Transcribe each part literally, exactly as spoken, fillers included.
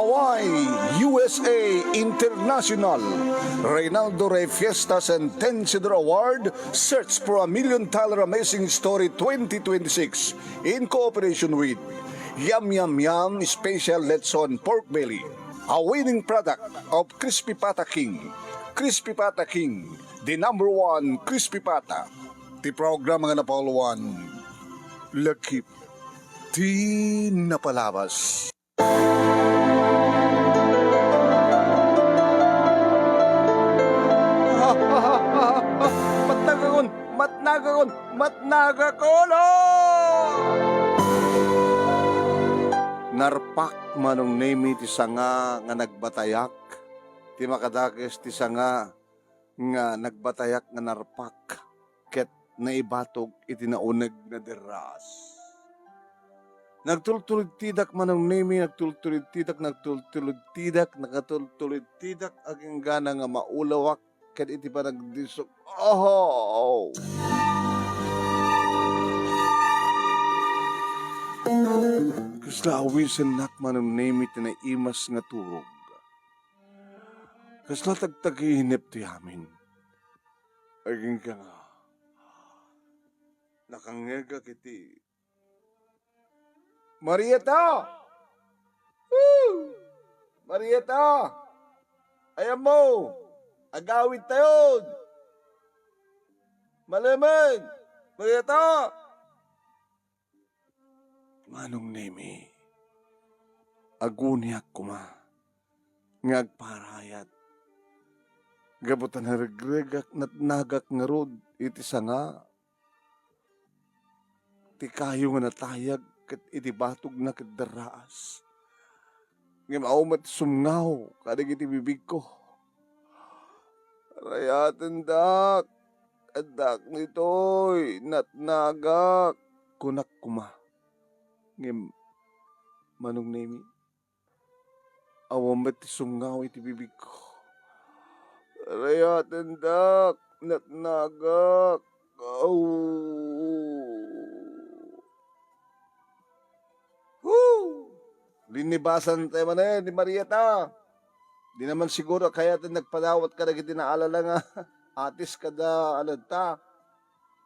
Hawaii, U S A International, Reynaldo Rey Fiestas and Ten Sidor Award, Search for a Million Dollar Amazing Story twenty twenty-six, in cooperation with Yum Yum Yum Special Lechon Pork Belly, a winning product of Crispy Pata King. Crispy Pata King, the number one crispy pata. Ti programa nga napauluan, Lakip ti Napalabas. Matnagakon! Matnagakon! Matnagakon! Narpak, Manong Nemi, ti sanga nga nagbatayak, ti makadakes ti sanga nga nagbatayak nga narpak ket naibatog iti nauneg nga derraas. Nagtultulidtidak, Manong Nemi, nagtultulidtidak, nagtultulidtidak, nagtultulidtidak, agingga nga maulawak ket iti panagdisok. Oh! Kasla awisennak, Manong Nemi, ti naimas nga turog. Kasla tagtaginep ti amin. Agingga nga nakangngegak iti, "Marieta! Woo! Marieta! Ayanmo! Agawidtayon! Malemen! Marieta!" Manong Nemi, aguniak koma nga agparayat gapu ta naregregak, natnagak ngarud iti sanga ti kayo nga natayag ket iti batogna ket derraas. Ngem awan met sumngaw kadagiti bibigko. "Rayatendak, addak ditoy, natnagak," kunak koma. Ngem, Manong Nemi, awan met ti sumngaw iti bibigko. "Rayatendak, natnagak." Aw. Woo! Linnibasan tayo manen ni Marieta. Di naman siguro kayat nagpadawat kadagiti naalala nga atis kada ano ta.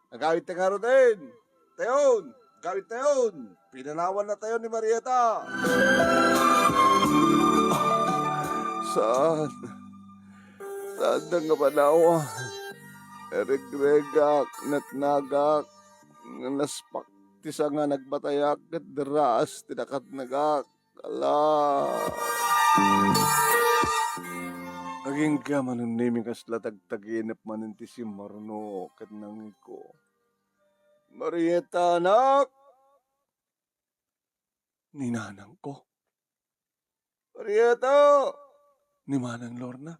Agawid ta ngaruden. Tayon. Agawid tayon. Pinanawan na tayo ni Marieta. Saan? Saan na nga panawan? Regregak, natnagak, nga naspak ti sanga nagbatayak, ket derraas ti nakatnagak. Ala. Agingga, Manong Nemi, kasla tagtaginep manen ti simmarno ket nangiko, "Marieta, anak!" Ni nanangko. "Marieta!" Ni Manang Lorna.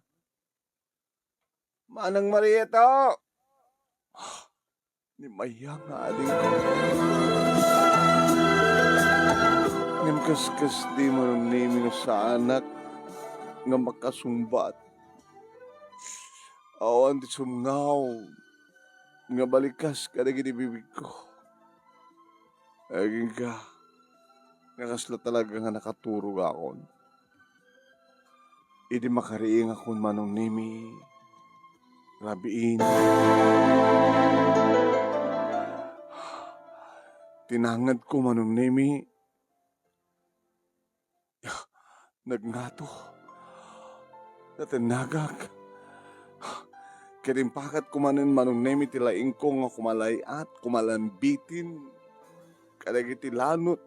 "Manang Marieta!" Ni mayang nga adingko. Ngem kaskasdi, Manong Nemi, nga saanak nga makasungbat. Awan ti sumngaw nga balikas kadagiti bibigko. Agingga nga kasla talaga nga nakaturogakon. Idi makariingakon, Manong Nemi, rabiin. Ti nangedko, Manong Nemi, nagngato. Natnagak. Ket impakatko manen, Manong Nemi, ti laingko nga kumalay-at, kumalambitin kadagiti lanot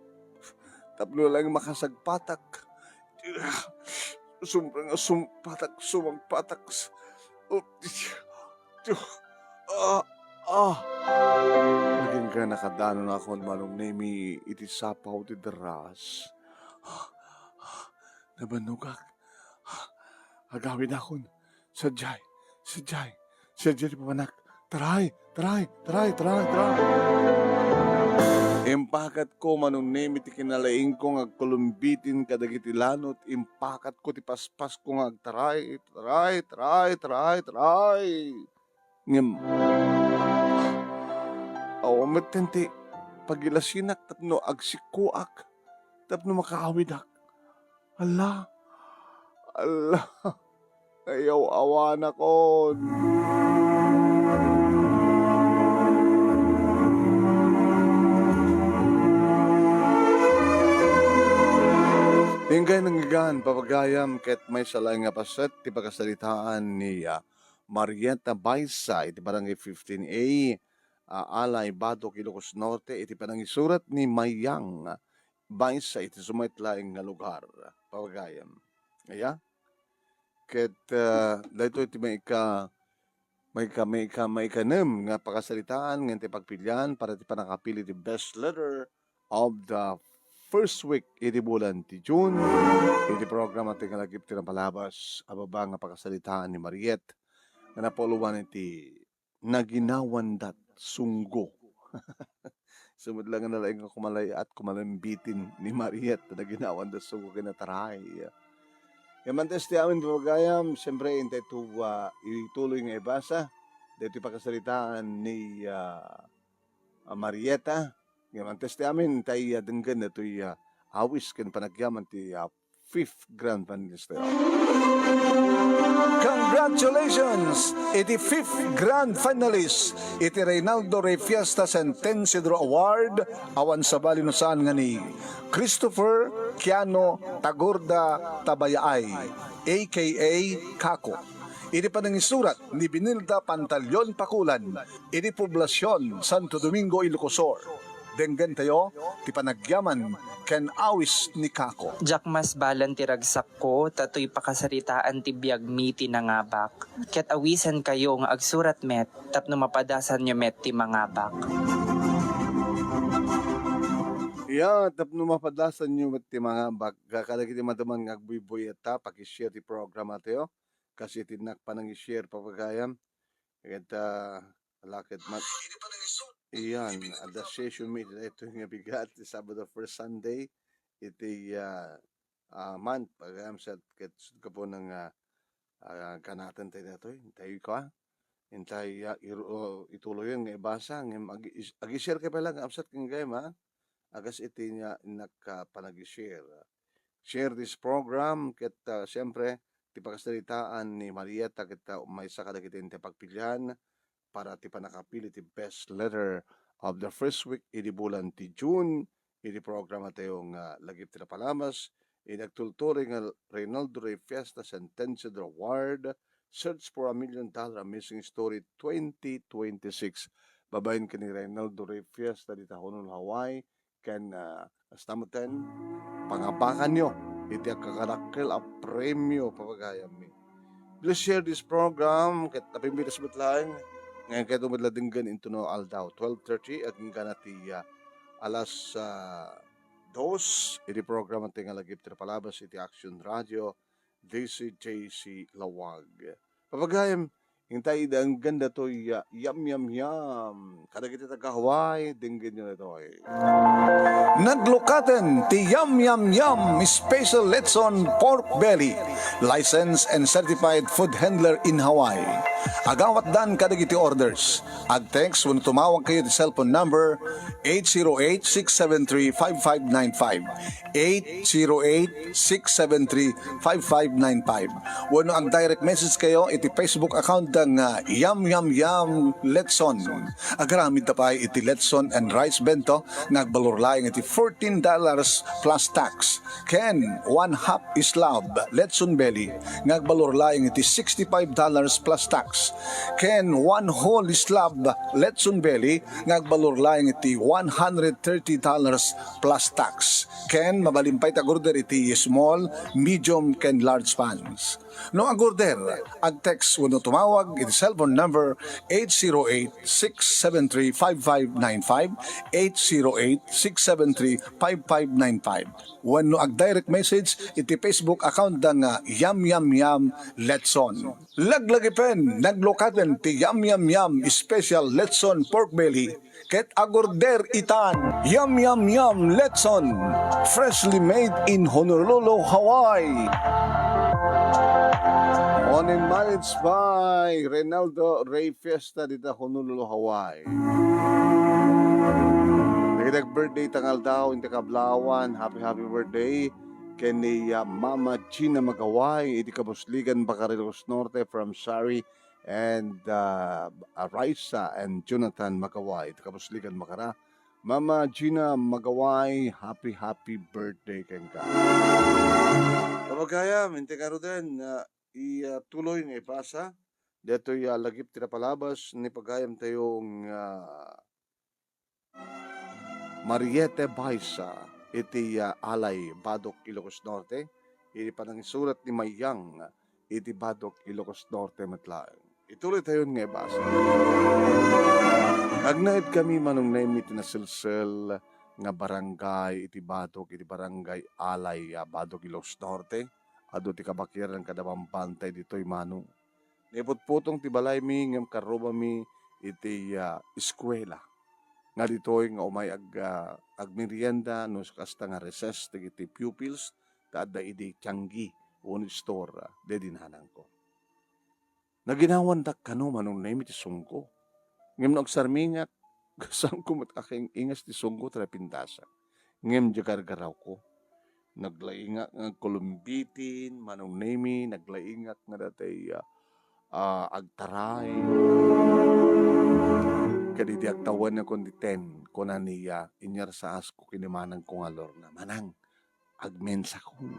tapno laeng makasagpatak. Sumreng a sumpatak, sumagpatak. Ah, ah. Agingga nakadanonakon, Manong Nemi, iti sapaw ti derraas. Nabannogak. Agawidakon. Sadiay, sadiay, sadiay ti papanak. Taray, taray, taray, taray, taray. Impakatko, Manong Nemi, ti kinalaingko nga agkulumbitin kadagiti lanot. Impakatko ti paspasko nga agtaray, taray, taray, taray, taray. Ngem, awan metten ti pagilasinak tapno agsikkoak, tapno makaawidak. Ala, Ala, ayaw-awanakon. Ingkay nangyigan, papagayam, ket maysa laeng nga paset ti pakasaritaan ni, ah, Marietta Baisa iti Barangay fifteen A, ah, Alay, Batok, Ilocos Norte, iti panangisurat ni Mayang Baisa iti sumet laeng nga lugar, papagayam. Aya? Ket, ah, daytoy ti maika-, maika-, maika-, maikanem nga pakasaritaan nga ti pagpilian para ti pannakapili ti best letter of the first week iti bulan ti June. Iti programa ti nga lagip ti napalabas a baba nga pakasaritaan ni Mariette nga napauluan iti Naginawandat Sunggo. Sumud lang nga nalaing nga kumalay-at, kumalambitin ni Mariette, Naginawandat Sunggo ken Ataray. Ngem antes ti amin, papagayam, siyempre, intay to, ah, ituloy nga ibasa daytoy pakasaritaan ni, ah, ah, Marietta. Ngem antes ti amin, intay, ah, denggen daytoy, ah, awis ken panagyaman ti, ah, fifth grand finalist tayo. Congratulations iti fifth grand finalist iti Reynaldo Rey Fiesta Sentensiador Award, awan sabali no saan nga ni Christopher Kiano Tagorda Tabayaay, A K A Kako, iti panangisurat ni Benilda Pantaleon Pakulan, iti Poblacion, Santo Domingo, Ilocos Sur. Denggentayo ti panagyaman ken awis ni Kako. Diak masbalan ti ragsakko, ta toy pakasaritaan ti biagmi ti nangabak. Ket awisankayo nga agsurat met tapno mapadasanyo met ti mangabak. Ya, tapno mapadasanyo met ti mangabak. Kadagiti madaman nga agbuybuyatta, paki-share ti programa tayo. Kas iti innak panangi-share, papagayam. Ket, ah, ala ket mat-, iyan, adda session meeting daytoy nga bigat ti Sabado, first Sunday iti, ah, ah, month, pagayam sa ket sud gapu nga, ah, kanaten tayo daytoy, intay ko, ah. Intay, ah, iru-, ituloyen nga ibasa, ngem ag-, is-, ag-share kayo pay lang, absat ken gayam, ah. Agas iti nga innak, ah, panag-share. Share this program, ket, ah, siyempre, ti pakasaritaan ni Marietta, ket, ah, maysa kadagiti intay pagpilian para ti pannakapili ti best letter of the first week idi bulan ti June, idi programa tayo nga Lagip ti Napalabas, idi agtultuloy nga Reynaldo Rey Fiesta Sentensiador Award, Search for a Million Dollar Amazing Story twenty twenty-six. Babaen ken ni Reynaldo Rey Fiesta dita Honolulu, Hawaii, ken, ah, kasta metten, pangabakanyo iti agkakadakkel a premio, papagayammi. Please share this program, ket napimbitas met laeng, nga inkayo met la denggen intono aldaw, twelve thirty, agingga ti, ah, alas, ah, dos, iti programa ti nga Lagip ti Napalabas iti Action Radio, D C J C Lawag. Papagayam, intay idenggen datoy, ah, Yam Yam Yam. Kadagiti taga-Hawaii, denggenyo datoy. Naglukaten ti Yam Yam Yam Special Lechon Pork Belly, licensed and certified food handler in Hawaii. Agawatdan kadagiti orders. Ag-text wenno tumawag kayo ti cellphone number eight zero eight, six seven three, five five nine five. Eight zero eight, six seven three, five five nine five. Wenno ag-direct message kayo iti Facebook account da nga Yam Yam Yam Lechon. Agaramid ta pay iti lechon and rice bento nga agbalor laeng iti fourteen dollars plus tax. Ken one half slab lechon belly nga agbalor laeng iti sixty-five dollars plus tax. Ken one whole slab lechon belly nga agbalor laeng iti one hundred thirty dollars plus tax. Ken mabalin pay ti ag-order iti small, medium, ken large pans. No ag-order, ag-text wenno tumawag iti cellphone number eight zero eight, six seven three, five five nine five, eight zero eight, six seven three, five five nine five. Wenno ag-direct message iti Facebook account da nga Yam Yam Yam Lechon. Laglagipen, naglukaten ti Yam Yam Yam Special Lechon Pork Belly ket ag-order itan. Yam Yam Yam Lechon, freshly made in Honolulu, Hawaii. Owned and managed by Reynaldo Rey Fiesta dita Honolulu, Hawaii. Dagiti ag-birthday ta nga aldaw, inti kablawan, happy, happy birthday. ken ni, ah, Mama Gina Magaway iti Kabusligan, Bacar, Ilocos Norte, from Shari and, ah, Raisa and Jonathan Magaway iti Kabusligan, Bacar. Mama Gina Magaway, happy, happy birthday kenka. Kapagayam, inti ngaruden, ah, i, ah, tuloy nga ibasa detoy, ah, lagip ti napalabas ni pagayam tayo nga Mariette Baisa iti, ah, Alay, Badoc, Ilocos Norte, iti panangisurat ni Mayang iti Badoc, Ilocos Norte met laeng. Ituloy tayon nga ibasa. Agnaed kami, Manong Nemi, iti naselsel nga barangay iti Badoc, iti Barangay Alay, ah, Badoc, Ilocos Norte. Adu ti kabakiran kada bambantay ditoy, Manong. Naiputputong ti balaymi ngem karrubami iti, ah, eskuela. Nga ditoy nga umay ag-, ah, agmerienda no kasta nga recess dagiti pupils ta adda idi tianggi wenno store, ah, daydi nanangko. Naginawandak kano, Manong Nemi, ti sungko. Ngem no agsarmingak, saanko met a kaing-ingas ti sungko ta napintasak. Ngem diay gargarawko, naglaingak nga agkulumbitin, Manong Nemi, naglaingak nga datay, ah, ah, agtaray. Ket idi agtawennakon ti tent, kuna niya, inyarsasko ken ni manangko nga Lorna, "Manang, agmensakon."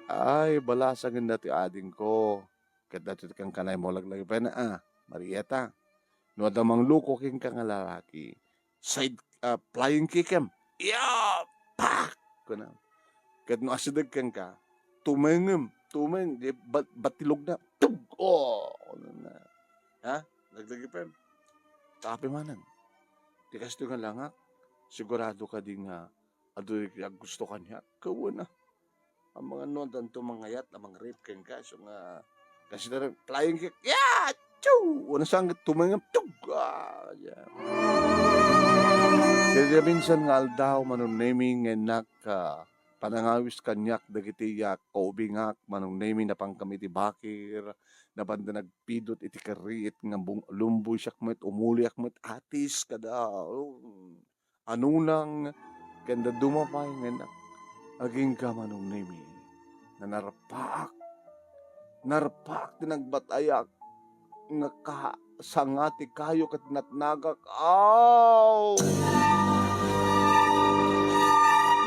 Ay, balasangen datoy adingko. Ket datoy ti kankanay mo laglagipen, a, Marietta. No adda mangluko kenka nga lalaki, side, ah, flying kickem. Ya! Pak! Kuna. Ket no asideg kenka, tumengem, tumeng, di bat-, batilogna. Tug! Oh! Kunana. Ha? Laglagipen. Kape manang. Ti kastoy nga langak, sigurado kadi nga adu ti aggusto kaniak. Kawen a. Amangan no, addanto mangayat a mang-rape kenka, isu nga, kasi na flying kick, ya! Chu! Wenno saan nga tumengem, tug! Ah, ya. Ket diay minsan nga aldaw, Manong Nemi, nga innak, ah, panangawis kaniak dagiti, ah, kaubingak, Manong Nemi, napankami iti bakir, napanda nagpidot iti kariit nga bung-, lumboy siak met, umuliak met, atis, kada, oh, anunang ken dadduma pay nga innak. Agingga, Manong Nemi, nga narpaak. Narpaak ti nagbatayak nga ka-, sanga ti kayo ket natnagak. Aw!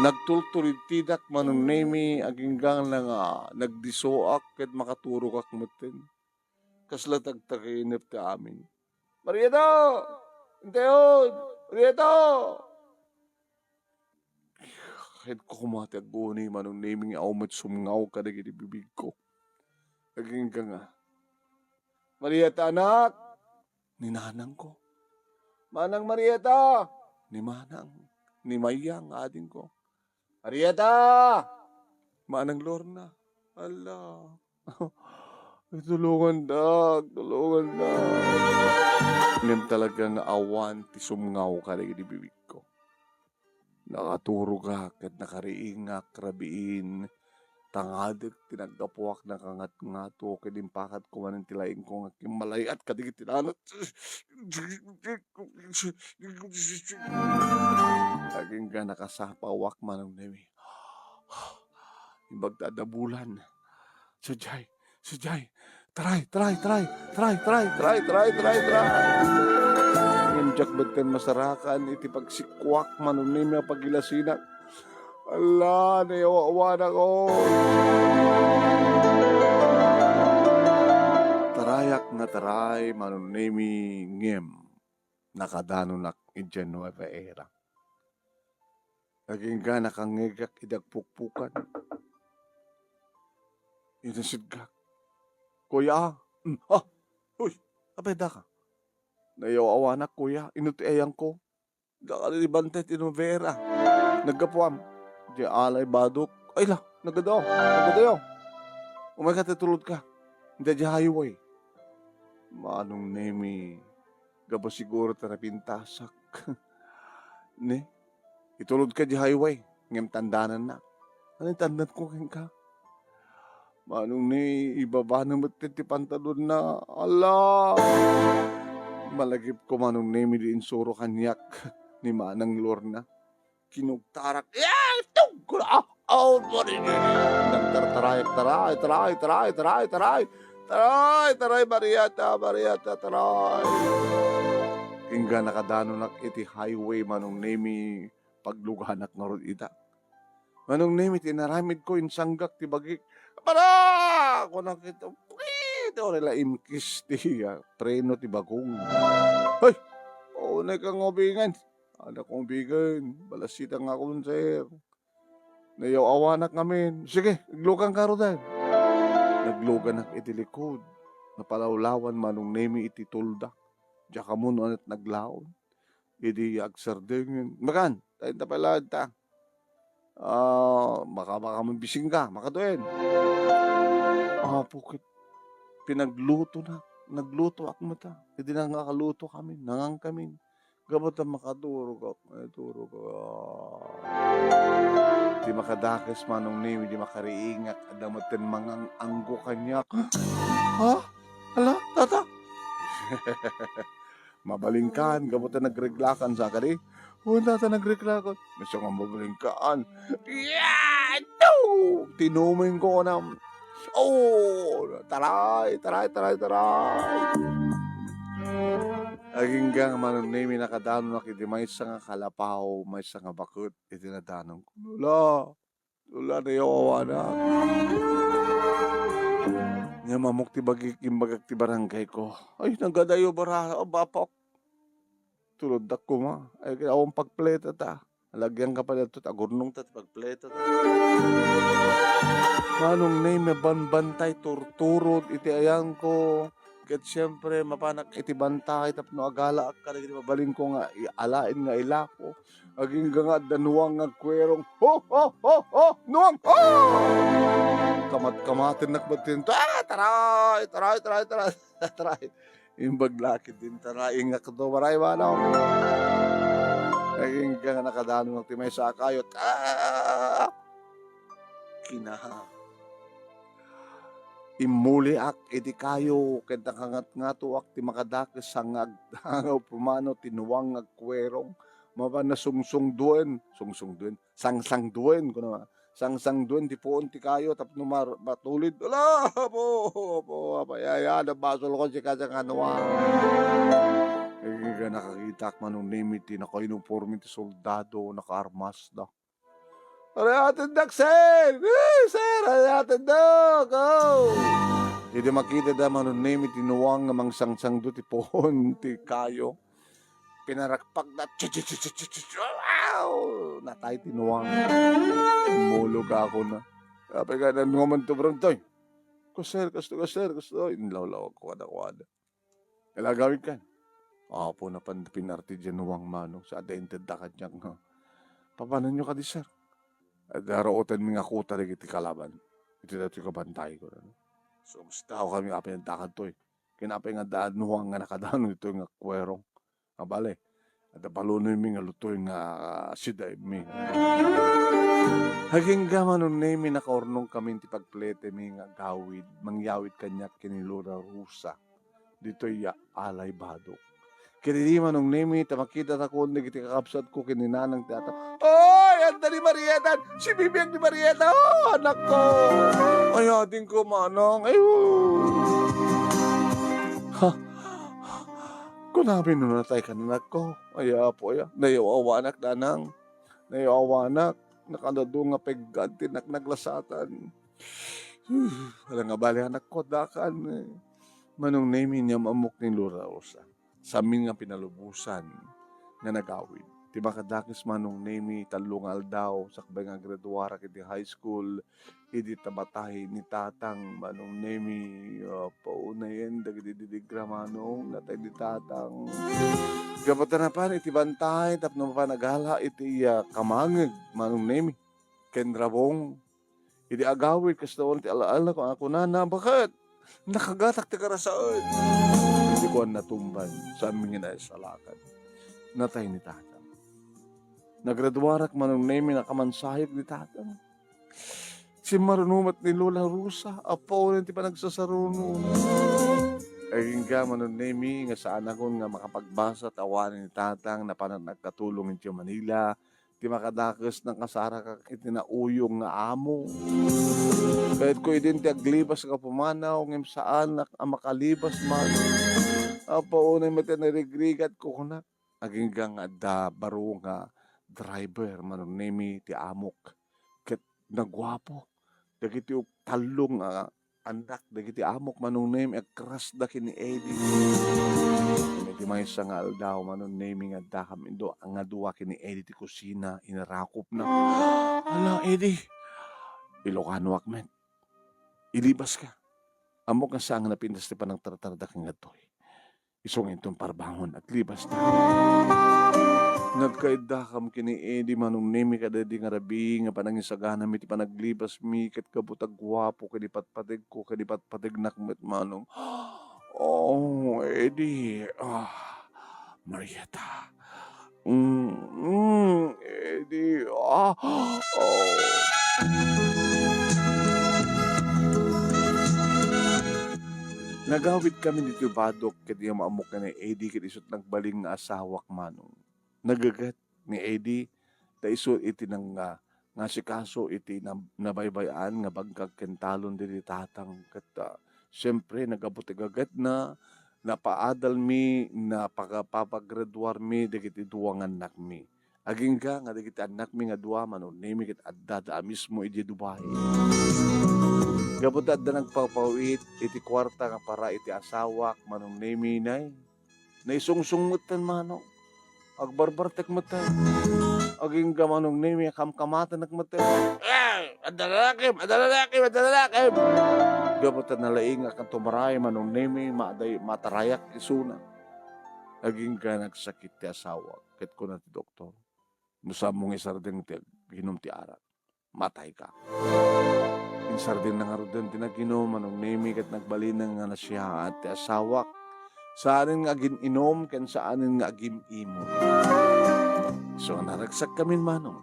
Nagtulturidtidak, Manong Nemi, agingga nga nagdisoak ket makaturogak metten. Kasla tagtaginep ti amin. "Marietta! Intayon! Marietta!" Kayatko koma ti agguni, Manong Nemi, nga awan met sumngaw kadagiti bibigko. Agingga nga, "Marietta, anak!" Ni nanangko. "Manang Marietta!" Ni manang, ni Mayang nga adingko. "Marietta! Manang Lorna!" Ala. Tulongandak, tulongandak. Ngem talaga nga awan ti sumngaw kadagiti bibigko. Nakaturogak ket nakariingak rabiin. Tangadek ti naggapuak, nakangatngato ket impakatko manen ti laingko nga kimmalay-at kadagiti nanat. Agingga nakasapawak, Manong Nemi. Imbag ta adda bulan. Sadiay, sadiay. Taray, taray, taray. Ngem diak metten masarakan iti pagsikkoak, Manong Nemi, a pagilasinak. Ala, nayaw-awanak, oh. Tarayak nga taray, Manong Nemi, ngem nakadanonak idiay Nueva Era. Agingga nakangngegak idi agpukpukan. Insidegak. "Kuya!" "Mm, ah! Uy! Apay daka?" "Nayaw-awanak, kuya. Inno ti ayangko?" "Dakali ti bantay ti Nueva Era. Naggapuam idiay Alay, Badoc." "Ay la, nagadaw, nagadaw. Umayka ta itulodka. Idiay highway." Manong Nemi, gapu siguro ta napintasak. Ne, itulodka idiay highway, ngem tandanannak. Ania ti tandanko kenka? Manong Nemi, ibabana met ti pantalonna. Ala! Malagipko, Manong Nemi, idi insuro kaniak ni Manang Lorna. Kinugtarak. Ay! Tug! Kuna, ah, aw, mari-, nagtartarayak, taray, taray, taray, taray, taray. Taray, taray, Marieta, Marieta, taray. Ingga nakadanonak iti highway, Manong Nemi, pagluganak ngarud ita. Manong Nemi, ti inaramidko, insanggak ti bagik. Para! Kunak ito, pwit! Ora la imkis ti, ah, preno ti bagong. Hoy! Unay ka nga ubingen. Anak kong ubingen, balasitang akon, sir. Nayaw-awanak ngamin. Sige, aglugan ka ruden. Nagluganak iti likod. Napalawlawan Manong Nemi iti tolda. Diak ammo no aniat naglaon. Idi agserdengen. Makan, tayo ta pala ta. Ah, maka, maka mabising ka, makaduen. Apo, ket pinagluto na, nagluto ak mata. Idi nangakaluto kami, nangan kami. Gapu ta makaturog ak, makaturog ak. Di makadakes Manong Nemi, di makariingak, adda metten mangang-anggo kaniak. Ha? Ala, tata? Mabalingkan, gapu ta nagreglakan sa kadi. Wen, tata, nagreglakan. Gusto nga mabalingkan. Yeah! Tinumeng ko na. Oh, taray, taray, taray, taray. Agingga nga Manong Nemi, nakadanonak iti maysa nga kalapaw, maysa nga baket, iti nadanonko. Lola, lola, nayaw-awanak. Ngem ammok ti bagik, imbagak ti barangay ko. Ay, nagadayo bara, oh, bapok. Tuloddak koma. Ay, awan pagpleta ta. Lagyan ka pa dito, agurnong ta ti pagpleta ta. Manong Nemi, banbantay, turturod iti ayanko. Ket siempre, mapanak iti bantay tapno agalaak kadagiti mabalinko nga i-, alaen nga ilako. Agingga nga adda nuang nga agkuerong, "Ho, ho, ho, ho! Nuang, ho!" Kamat-kamatennak met ti, ah, taray, taray, taray, taray, taray. Imbag la ket din, taray, ingak do, maray, manong. Agingga nga nakadanonak ti maysa a kayo, ah! Kinaha. Immuliak iti kayo, ket nakangatngatoak ti makadakes nga agdangaw pumano ti nuang nga agkuerong. Mapan nasungsungduen, sungsungduen, sangsangduen, kuno, sangsangduen ti puon ti kayo tapno mar-, matulid. Ala, apo, apo, apo, ya, ya, nabasol ko ti kanya nga nuang. Agingga nakakitaak Manong Nemi ti nakauniporme ti soldado, nakaarmas da. Aray, atendak, sir! Eh, sir, aray, atendak! Oh! Idi makita da Manong Nemi ti nuang nga mangsangsangdo ti puon ti kayo, pinarakpak da, chu, chu, chu, chu, chu, chu, chu, wow! Natay ti nuang. Immulog ako na. Apay ka na nuang man to, Brontoy? Ko, sir, kasto ka, sir, kasto. Inlawlawag ko kadakuada. Ala, agawidkan. Apo, napan pinarti diay nuang manong sa adda intedda kaniak nga, "Papananyo kadi, sir?" Adda raotenmi nga kuta dagiti kalaban. Iti datoy kabantay ko, no? So, musta ako kami apay adda kadtoy. Kinapay nga adda nuang nga nakadano ditoy nga kuwerong. Nga bale, adda palunoymi nga lutoy nga sidaenmi. Agingga Manong Nemi, nakaurnong kami ti pagpletemi nga agawid, mangyawid kaniak ken ni Lola Rosa. Ditoy ya alay badok. Ket idi Manong Nemi, ta makita takon dagiti kakabsatko ken ni nanang ti ata. Oy, adda ni Marieta! Si Bibiag ni Marieta! Oh, anakko! Ay, adingko, manang! Ay, oh. Ha? Kunami no natay ka, anakko. Ay, apo, ay, nayaw-awanak, nanang. Nayaw-awanak. Nakadado nga pegga ti nak-, naglasatan. Ala nga bale, anakko, dakan, eh. Manong Nemi, ni am-ammok ni Lola Rosa. Samin nga pinalubosan nga nagawid. Ti makadakes Manong Nemi, tallo nga aldaw, sakbay nga aggraduarak iti high school, idi ta matay ni Tatang Manong Nemi, ah, paunayen dagiti didigra, manong, natay ni Tatang. Gapu ta napan iti bantay, tapno mapan agala iti, ah, kamangeg, Manong Nemi. Ken Rabong, idi agawid, kasta ti ala-ala ko, a kunana, "Baket? Nakagatak ti karasaen." Idi kuan, natumban, saan mi nga naisalakan. Natay ni Tatang. Nagraduarak Manong Nemi, nakamansahig ni Tatang. Simmaruno met ni Lola Rosa, apo, ti panagsasaruno. Agingga Manong Nemi, nga saanakon nga makapagbasa, ta awanen ni Tatang, napanak nagkatulong iti Manila, ti makadakes, nakasaraka iti nauyong nga amo. Kayatko idin ti aglibas nga pumanaw, ngem saanak a makalibas man. Apo, unay met ti narigrigat ko kunak. Agingga nga adda baro nga driver, Manong Nemi, ti amok. Ket naguapo. Dagiti uk-, tallo nga annak dagiti amok, Manong Nemi, agkrasda ken ni Eddie. Iti maysa nga aldaw, Manong Nemi, nga addakam indo nga dua ken ni Eddie ti kusina, inarakopna. "Hala, Eddie, Ilocanoak met. Ilibaska. Ammok nga saan nga napintas ti panagtartardak nga adtoy. Isu nga inton parbangon, aglibasta." Nagkaiddakam ken ni Eddie, Manong Nemi, kadaydi nga rabii nga panangisaganami ti panaglibasmi, ket gapu ta guapo ken ipatpategko, ken ipatpategnak met, Manong. Oh, Eddie, ah, Marieta. Mm, mm, Eddie, ah, oh. Nagawidkami ditoy badok ket immamok ken ni Eddie ket isu ti nagbalin nga asawak, Manong. Nagaget ni Eddie ta isu iti nang-, nga, nga asikaso iti na-, nabaybay-an nga bangkag ken talon ditoy tatang ket, ah, siempre, naggapu ti gagetna, napaadalmi, napaka-, papagraduarmi dagiti dua nga annakmi. Agingga nga dagiti annakmi nga dua, Manong Nemi, ket addada a mismo idiay Dubai. Gapu ta adda nagpapawit iti kuarta nga para iti asawak, Manong Nemi, nay. Naisungsong metten, Manong. Agbarbartek metten. Agingga, Manong Nemi, kamkamatenek metten. "Eh, adda lalakim, adda lalakim, adda lalakim." Gapu ta nalaingak nga tumaray, Manong Nemi, maday-, matarayak isuna. Agingga nagsakit ti asawak. Ket kuna ti doktor, "No saanmo nga isardeng ti aginom ti arak, matayka." Insardengna ngaruden ti naginom, Manong Nemi, ket nagbalinen nga nasiaat ti asawak. Saanen nga agin-inom ken saanen nga agim-imon. Isu nga naragsakkamin, Manong.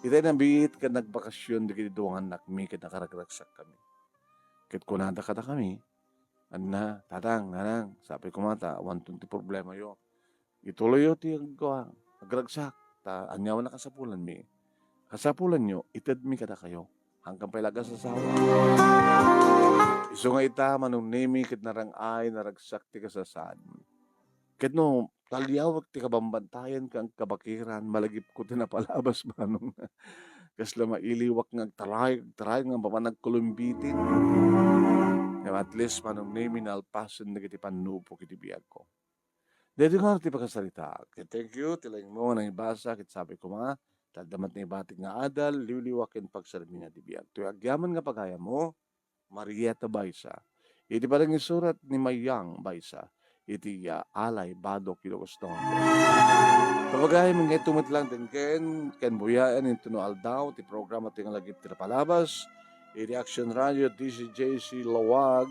Itay nabiit ket nagbakasyon dagiti dua nga annakmi ket nakaragragsakkamin. Ket kunada kadakami, "Anna, tatang, nanang, sapay koma ta awanton ti problemayo. Ituloyyo ti agkua, agragsak, ta aniaman a kasapulanmi. Kasapulanyo, itedmi kadakayo. Haankan pay la agasasawa." Isu nga ita, Manong Nemi, ket narang-ay, naragsak ti kasasaadmi. Ket no, taliawek ti kabambantayan ken kabakiran, malagipko ti napalabas, Manong. Kasla mailiwak nga agtaray, agtaray nga mapanagkulumbitin. Ngem at least, Manong Nemi, nalpasen dagiti pannupok iti biagko. Daytoy nga ti pakasarita. Ket thank you, ti laingmo nga nangibasa, ket sapay koma, ta adda met naibatik nga adal, liwliwa ken pagserbi nga ti biag. Toy agyaman nga pagayammo, Marieta Baysa. Iti panangisurat ni Mayang Baysa, iti, ah, Alay, Badok, Ilocos Norte. Papagayam, nga ito met lang din ken, ken buyaen intono aldaw, ti programa ti nga lagip ti napalabas, iti Action Radio, D C J C Lawag,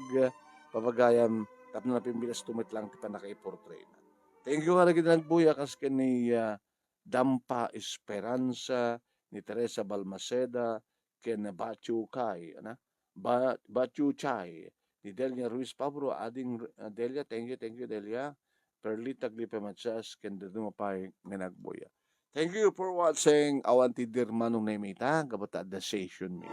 papagayam, tapno napimbilas to met lang ti pannakaiportrayna. Thank you nga lagi nagbuya, kas ken ni, ah, Dampa Esperanza, ni Teresa Balmaceda, ken Bachu Kai, ana? Ba-, Bachu Chai, ni Delia Ruiz Pabro, ading, ah, Delia, thank you, thank you, Delia. Perlita Glipe Matias, ken dadduma pay nga nagbuya. Thank you for watching. Awan ti dirmanong naimita, gapu ta adda session mi.